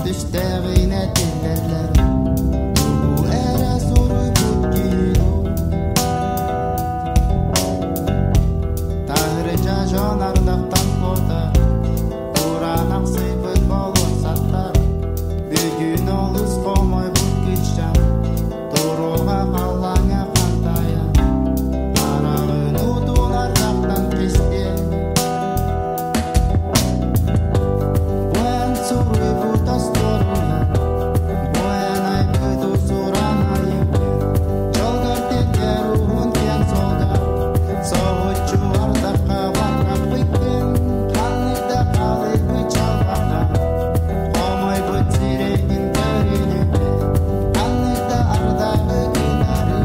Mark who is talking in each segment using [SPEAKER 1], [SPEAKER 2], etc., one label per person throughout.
[SPEAKER 1] Түстэҕин этиллэллэр, тугу эрэ суруйбут киһи дуу. Таһырдьа дьон ардахтан куотар, кураанах сыйбыт болуоссаттар. Бүгүн олус хомойбут кыччан, туруга халлааҥҥа хантайан, хараҕын уутун ардахтан кистиэ. Буэн суруйбут остуоруйа, буэн айбыт уус-уран айымньы, дьолгор тиэрдэр уһун киэҥ суолга, соһуччу ардахха баттаппыккын, ханнык да халыйбыт чалбахха, хомойбут сирэйгин көрүнүмэ, ханнык да ардаҕы кытары,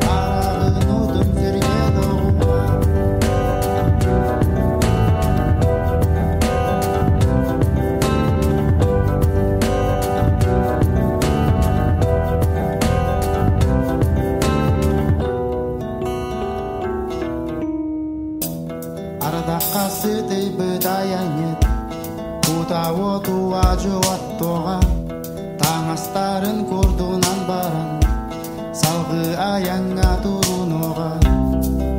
[SPEAKER 1] хараҕын уутун сиргэ тоҕума. Ардахха сытыйбыт айанньыт, кута уоту адьуоттуоҕа, таҥастарын курдунан баран, салгыы айаҥҥа турунуоҕа.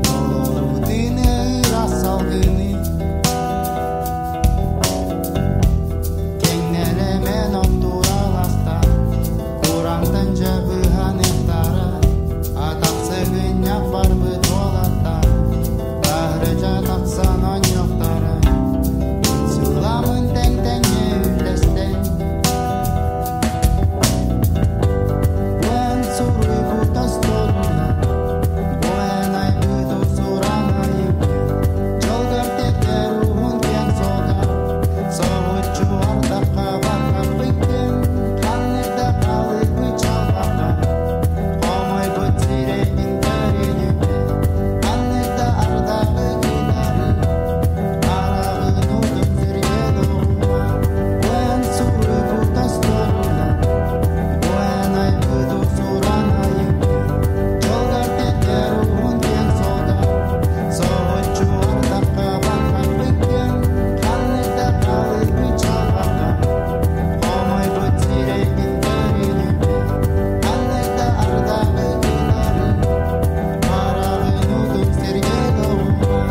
[SPEAKER 1] Толору тыыны ыраас салгыны, кэҥнэлэмэн оттуураласта, кураҥтан дьабыһаныахтара, атах сыгынньах барбыт уолаттар, таһырдьа тахсан оонньуохтара. Сыламын тэҥ-тэҥҥэ үллэстэн, буэн суруйбут остуоруйа, буэн айбыт уус-уран айымньы, дьолгор тиэрдэр уһун киэҥ суолга, соһуччу ардахха баттаппыккын, ханнык да халыйбыт чалбахха, хомойбут сирэйгин көрүнүмэ, ханнык да ардаҕы кытары, хараҕын уутун сиргэ тоҕума. Буэн суруйбут остуоруйа, буэн айбыт уус-уран айымньы, дьолгор тиэрдэр уһун киэҥ суолга, соһуччу ардахха баттаппыккын, ханнык да халыйбыт чалбахха, хомойбут сирэйгин көрүнүмэ, ханнык да ардаҕы кытары, хараҕын уутун сиргэ тоҕума.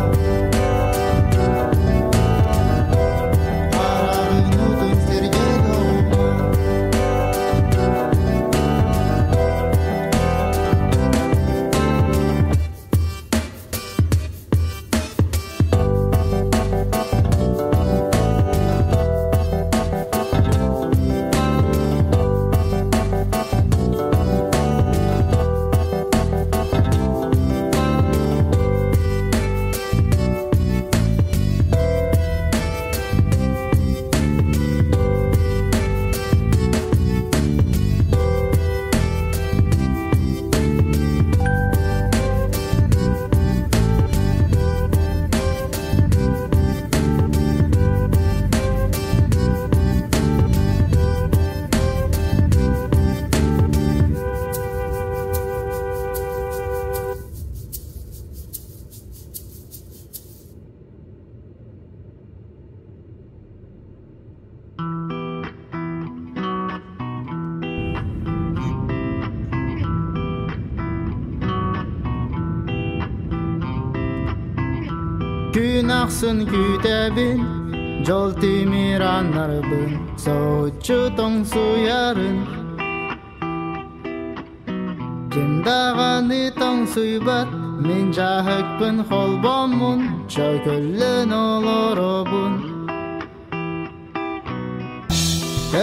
[SPEAKER 1] Хараҕын уутун сиргэ тоҕума. Күн ахсын күүтэбин, дьол тимир аннарбын, соһуччу тоҥсуйарын. Ким даҕаны тоҥсуйбат, мин дьааһыкпын холбоммун, чөкөллөн олоробун.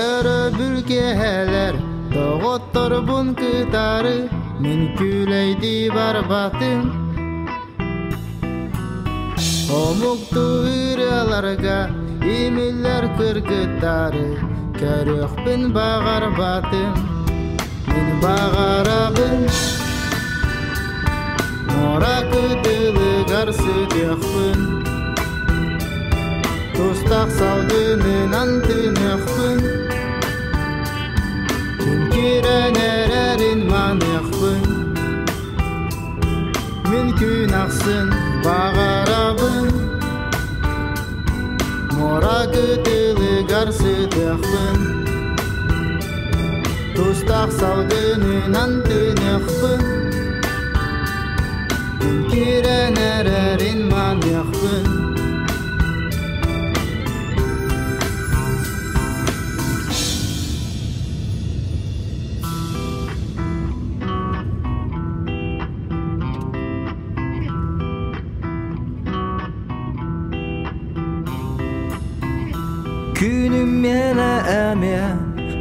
[SPEAKER 1] Өрөбүл киэһэлэр доҕотторбун кытары мин күүлэйдии барбатым. Омуктуу ырыаларга имиллэр кыргыттары көрүөхпүн баҕарбатым. Мин баҕарабын муора кытылыгар сытыахпын, тустаах салгынынан тыыныахпын, күн киирэн эрэрин маныахпын. Мин күн ахсын баҕарабын муора кытылыгар кытылыгар сытыахпын, Тустаах салгынынан тыыныахпын, Күн киирэн эрэрин маныахпын.
[SPEAKER 2] Күнүм миэнэ эмиэ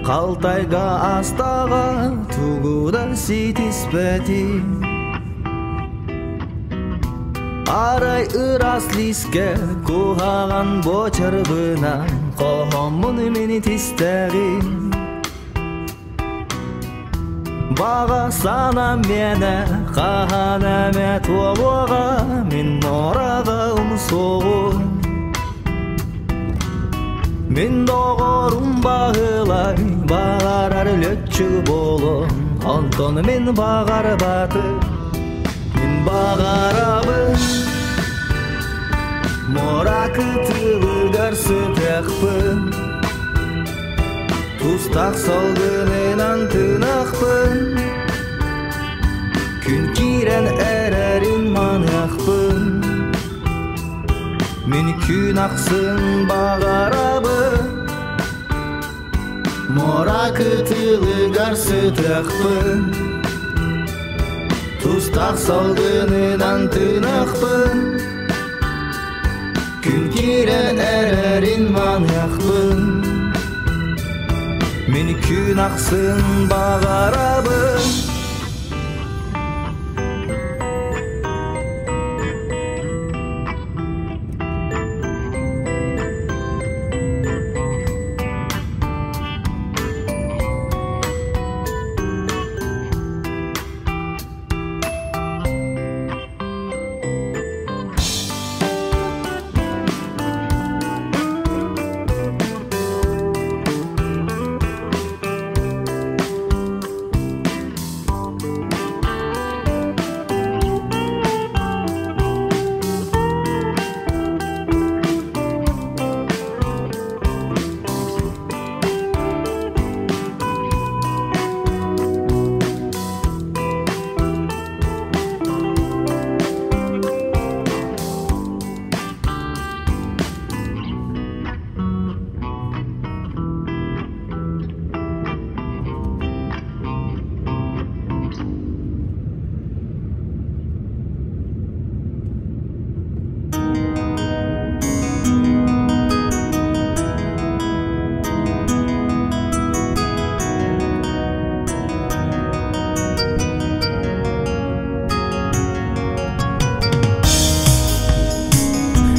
[SPEAKER 2] халтайга астаҕа тугу да ситиспэтим. Арай ыраас лиискэ куһаҕан буочарбынан хоһоммун мин тистэҕим. Баҕа санаам миэнэ хаһан эмэ туолуоҕа мин муораҕа умсуоҕум. Мин доҕорум Баһылай баҕарар лүччүк буолуон, онтон мин баҕарбатым, мин баҕарабын. Муора кытылыгар сытыахпын, Тустаах салгынынан тыынахпын, Күн киирэн эрэрин маныахпын. Мин күн ахсын баҕарабын,
[SPEAKER 1] Муора кытылыгар сытыахпын, Тустаах салгынынан тыынахпын, Күн киирэн эрэрин маныахпын.
[SPEAKER 2] Мин күн ахсын баҕарабын.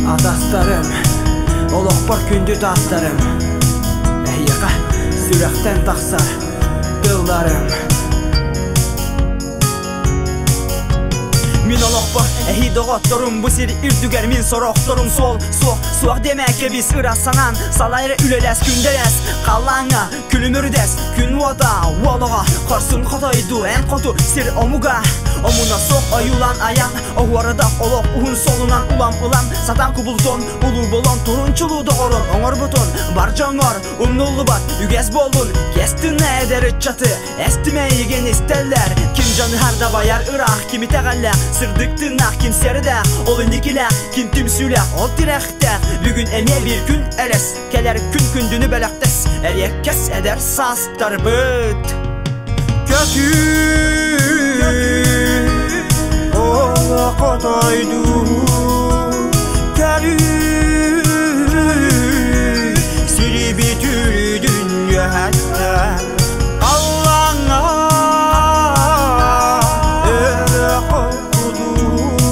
[SPEAKER 3] Атастарым, олохпор күндү таастарым, эһиэхэ сүрэхтэн тахсар тылларым. Мин олохпор эһи доҕотторум бу сир үрдүгэр мин сорохторум суол суох суох диэмэ кэбис ыра санаан салайра үлэлэс күндэлэс халлааҥҥа күлүмүрдэс күн уота уолоҕо хорсун хотойду эн хоту сир омуга омуна суох ойуулаан айан оһуорадах олох уһун суолунан улам ылан сатаан кубулутун улуу болон турун чулуу доҕорун оҥорбутун бар дьоҥҥор умнуллубат үгэс буоллун кэс тына эдэр ыччаты Эстимэ эйигин истэллэр Ким дьаныһар дабайар ыраах Ким итэҕэллээх сырдык тыыннаах Ким сэрдээх ол инникилээх Ким түмсүүлээх ол тирэхтээх Бүгүн эмиэ биир күн элэс Кэлэр күн күндүнү бэлэхтэс Эриэккэс эдэр саастарбыт
[SPEAKER 4] Көтүү олох хотойдуу Көрүү сири бүтүрүдүн үөһэттэн Аллаҥҥа өрө холкутук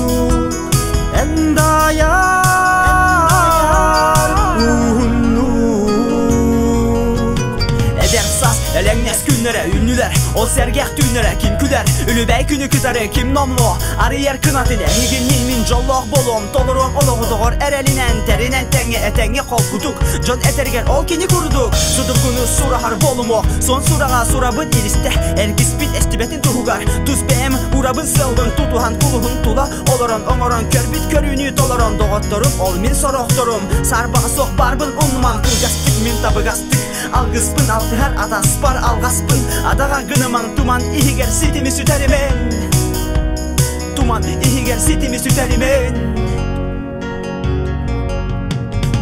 [SPEAKER 4] Эндайар уһуннук
[SPEAKER 3] Эдэр саас элэҥнэс күннэрэ үүннүлэр Ол сэргэх түүннэрэ ким күлэр Үлүбэй күнү кытары ким номнуо Арыйар кынатын эһигинниин мин дьоллоох буолуом Толоруом олоҕу доҕор эрэлинэн Тэринэн тэҥҥэ этэҥҥэ холкутук Дьон этэригэр ол кини курдук Судургуну Сурахар болумо Сон сураға сурабын иристе Эргиспит эстибетин туһугар Тус бэйэм урабын сылбын Тутуһан кулуһун тула Олорон оҥорон көрбүт көрүүнү толорон Доҕотторум ол мин сорохторум Саарбаҕа суох баарбын умнумаҥ Кылгастык мин табыгастык Алгыспын алтыһар атаспар алҕаспын Адаҕа гынымаҥ туман иһигэр ситими сүтэримэҥ Туман иһигэр ситими сүтэримэҥ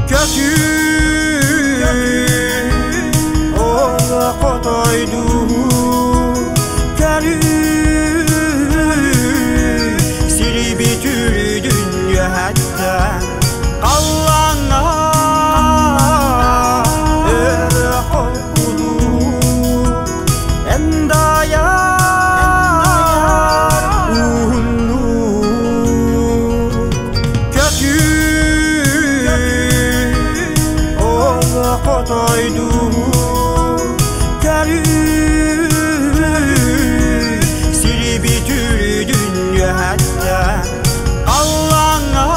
[SPEAKER 4] Көтүү Ол хотойдуу Көрүү Сири бүтүрүдүн үөһэттэн Халлааҥҥа өрө холкутук Эндайар уһуннук Көтүү Ол хотойдуу Көрүү Сири бүтүрүдүн үөһэттэн Халлааҥҥа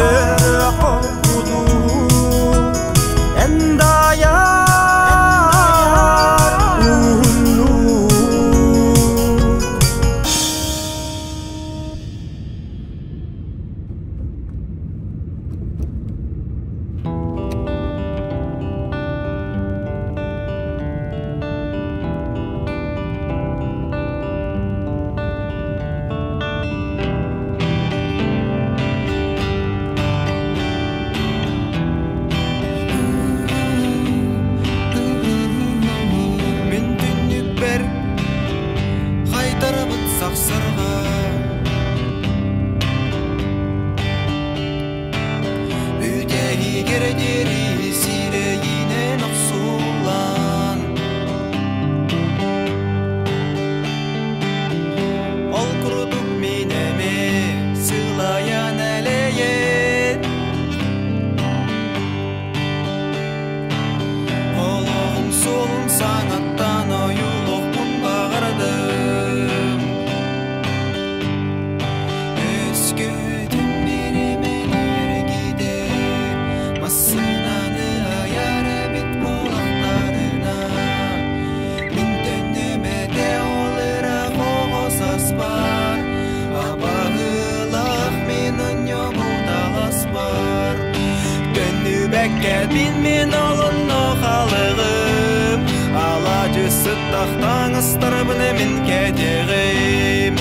[SPEAKER 4] өрө холкутук Эндайар уһуннук.
[SPEAKER 5] Мин түннүкпэр хайтарабыт сахсырҕа Үтэһигэр диэри сирэйинэн охсуллан Ол курдук мин эмиэ сылайан элэйэн Олоҕум суолун саҥаттан ойуулуохпун баҕардым Өскөтүн бириэмэлэр гидэр массыынаны айар эбит буоллахтарына Мин төннүөм этэ ол ыраах оҕо сааспар Абаһыылаах мин онньобут алааспар Төннүбэккэ мин олонно халыгым Алаадьы сыттах таҥастарбын мин кэтиэҕим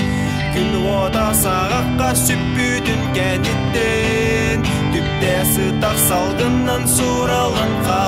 [SPEAKER 5] Күн уота саҕахха сүппүтүн кэнниттэн Түптэ сытах салгынынан сууралан хаалыаҕым.